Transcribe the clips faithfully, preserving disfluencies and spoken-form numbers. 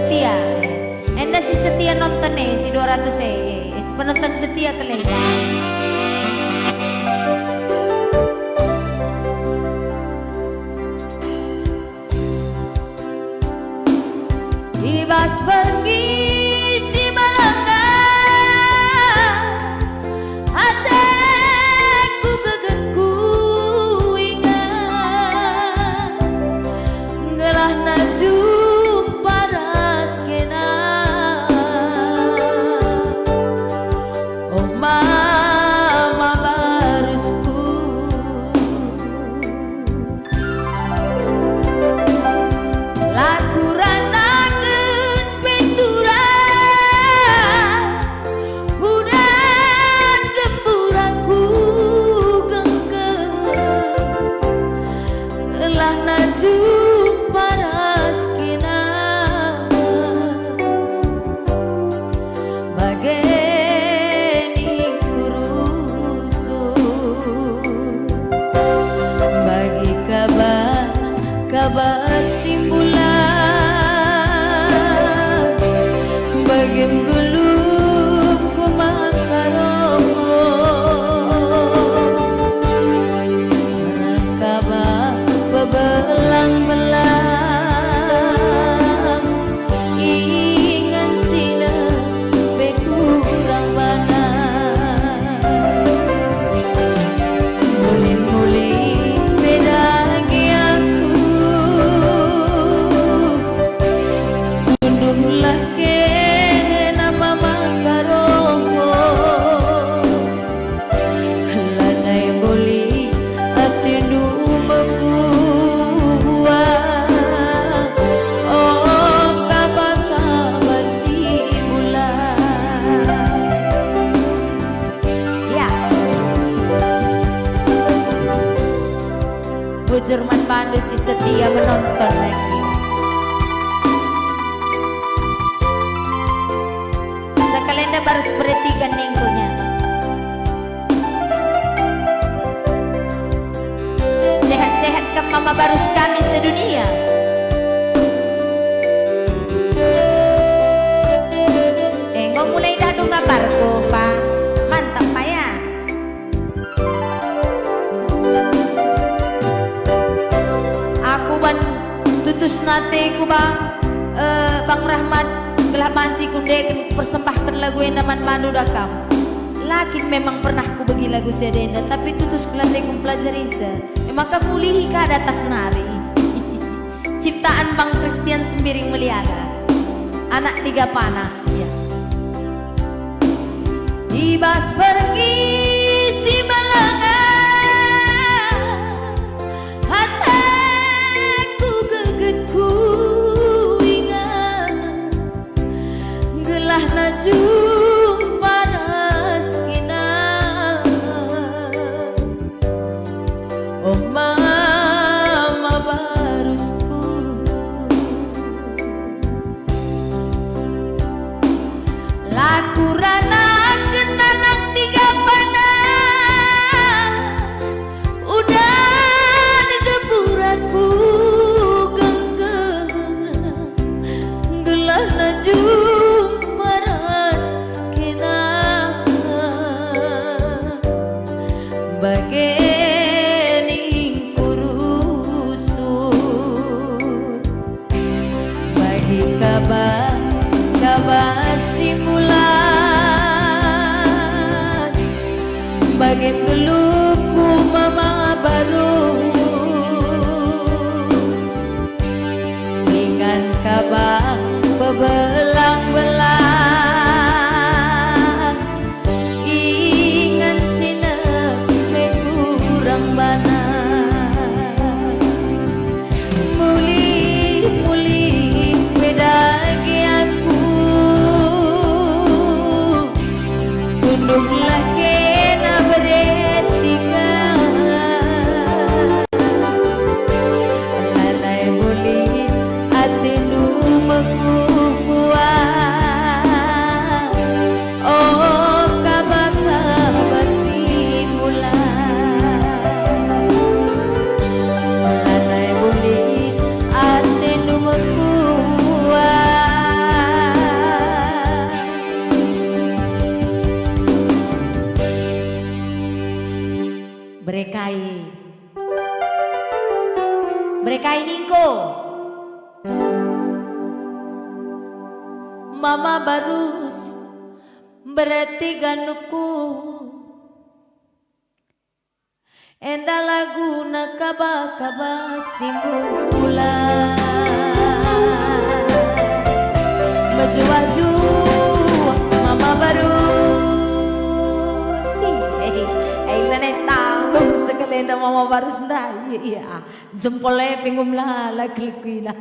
setia. Enda si setia nonton e, si dua ratus e, e, penonton setia keleng. I bas berngi si melenggang, ateku geget kuinget, gelahna jumpa ras kena. O mama barusku, la kuranaken pe turang, udan gempuraku gengkeng, gelahna jumpa ras kena. Bage ningku rusur, bagi kaba, kaba si mbulat, bagem geluhku maka roh. Kaba pebelang-belang, ingan cina pe kurang bana. Mulih-mulih pe dage aku, tunduhlah kena mama karoho. Lanai mboli atendu mekuah, oh, kaba-kaba si mbulat. Ya. Bujur man bandu si setia menonton lagi. Sekalenda barus beretiga ningkunya. Sehat-sehat kam mama barus kami sedunia. Enggo mulai dadu ngabarku, Pa. Mantap, Pa, ya. Aku ban tutus nateku, Bang, eh, Bang Rahmat, gelah banci kundeken kupersembahken lagu enda man bandu da kam. La kin memang pernah kubegi lagu si enda, tapi tutus kelateku mpelajari se. E maka kuulihi ka datas nari. Ciptaan Bang Christian Sembiring Meliada, anak tiga panah. Ya. I bas berngi si melanga, ateku geget kuinget, gelahna jumpa ras kena. Oh mama barusku, la kuranaken anak tiga panah, udan gempuraku gengkeng, gelahna jumpa ras kena. Bage ningku rusur, bagi kaba, kaba si mbulat, bage geluhku mama barus. Ingan kaba pebelang-belang, ingan cinem pe kurang bana. Mulih-mulih pe dage aku, tunduhlah kena beretiga. Lanai mboli atendu mekuah, Ko. Mama Barus, bertiga nuku. Enda laguna kaba-kaba simbul pula. Mejuah-juah Mama Barus. Ih, eh, eh, lanai tanggung sekalenda Mama Barus ndai. Iya, iya. Jempol e pe nggo melala kelikuina.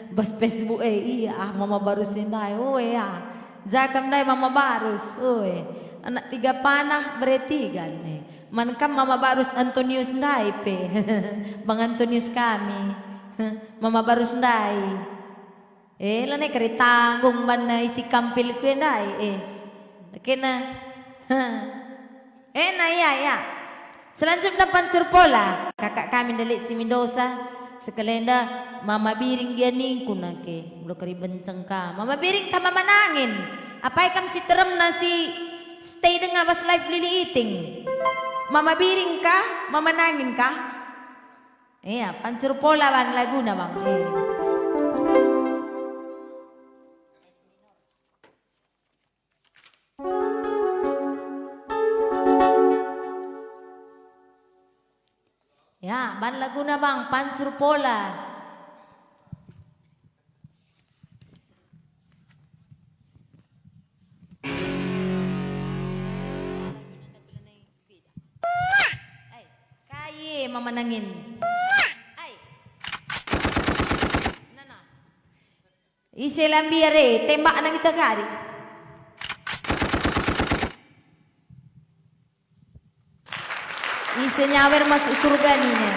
Bas Facebook e, iya, ah, Mama Barus e ndai. Oh, iya. Jakam ndai Mama Barus. Oh, eh. Anak tiga panah, bere tiga ne. Man kam Mama Barus Antonius ndai pe. Bang Antonius kami. Mama Barus ndai. Eh, lanai kari tanggung banna isi kampilku e ndai, eh. Kena. Eh, na, ya, ya. Selanjutna pancur pola, kakak kami ndelik si mindosa, sekalenda Mama Biring gia ningku nake, ulo kari benceng ka. Mama Biring tah Mama Nangin. Apai kam si teremna si stay denga bas live Lili Iting? Mama Biring kah? Mama Nangin kah? Iya, pancur pola ban laguna, Bang. Iya. Ya, ban laguna, Bang, pancur pola. Ai, kai e Mama Nangin? Ai. Nana. Ise la mbiar e, tembakna kita kari. Ise nyawer masuk surga nina.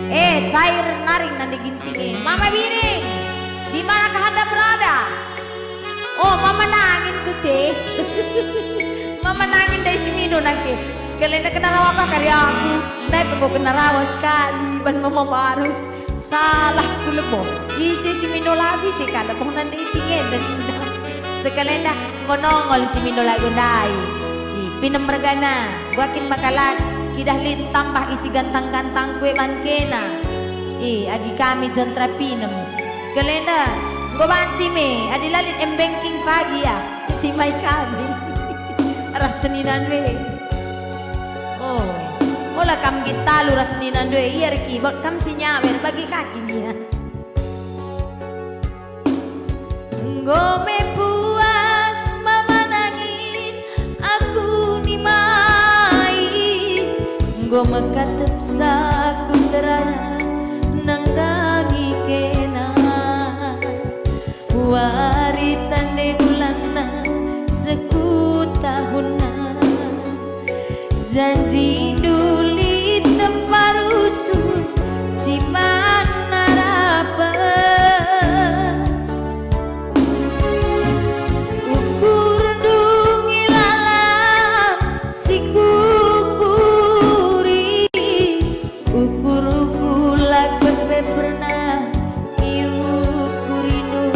Eh, cair naring nande ginting e. Mama Biring, di manakah Anda berada? Oh, Mama Nangin kute. Mama Nangin ndai si mindo nangke. Sekalenda kena rawa ka kari aku. Ndai pe enggo kena rawa sekali ban Mama Barus. Salah ku lebo. Ise si mindo lagu ise ka lebo nande iting enda. Sekalenda enggo nongol si mindo lagu ndai. I, pinem mergana. Gua kin maka la kidah lit tambah isi gantang-gantang kue ban kena. I, agi kami jontra pinem. Sekalenda, enggo banci me, adi la lit M-Banking pagi ya, timai kami. Ras seninandu e. Oh, ola kam nggit talu ras seninandu e, ia erkibot kam si nyawer bagi kaki nia. Enggo me puas Mama Nangin aku nimai, enggo mekatep saku terana nandangi kena. Wari tande bulanna, sekuta tahunna. Janjindu lit tempa rusur si man narapen. Ukurndu ngilalang si kukuri. Ukur-ukur la kepe pernah iukurindu.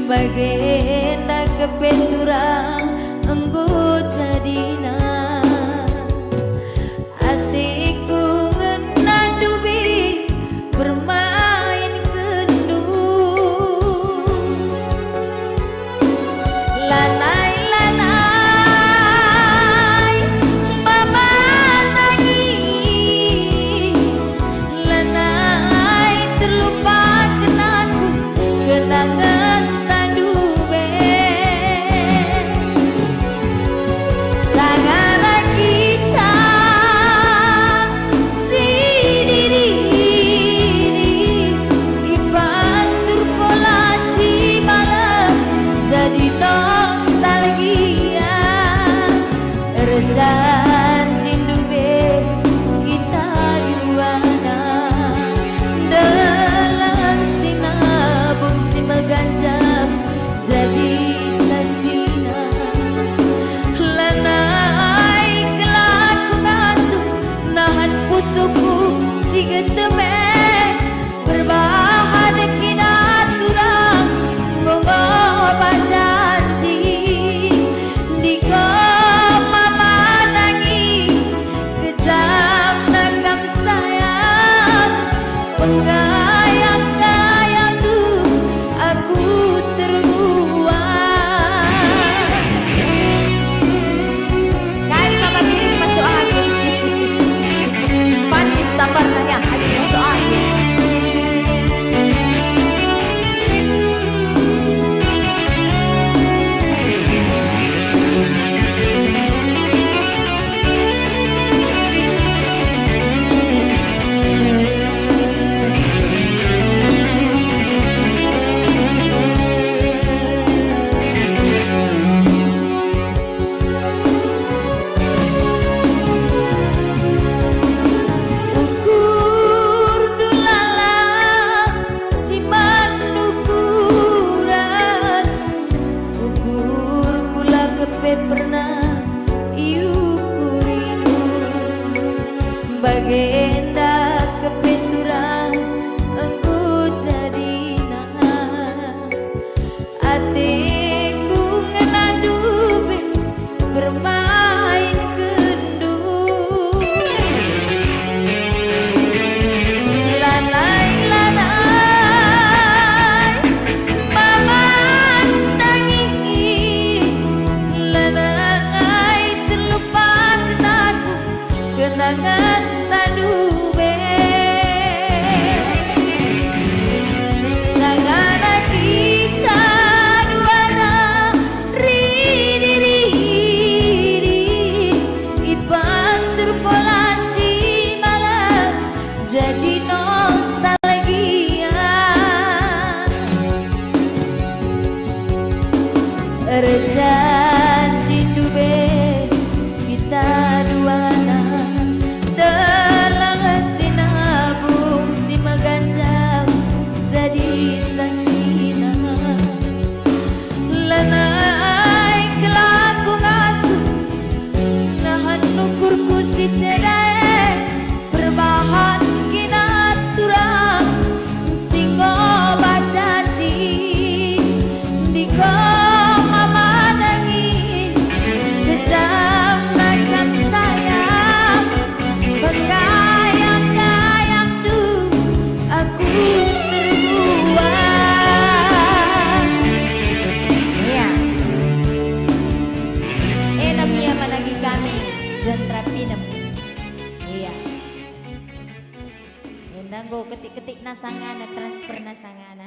Bagenda kepe turang enggo jadina. Ateku ngena ndubi permain kendu. Lanai-lanai Mama Nangin, lanai terlupaken aku kenangen tandu be. Sang Erjanji ndube kita duana, gelah si nabung si meganjang jadi saksina. Lanai kelaku ngasup, nahan ukurku si ceda e, perbahan kina turang si enggo bajanji. Ndiko mama nangi, kejam ragam sayang, penggayang-gayang du aku terbuang. Iya. Enem ia managi kami, John Trapinem. Iya. Enda enggo ketik-ketik nasangana, transfer nasangana.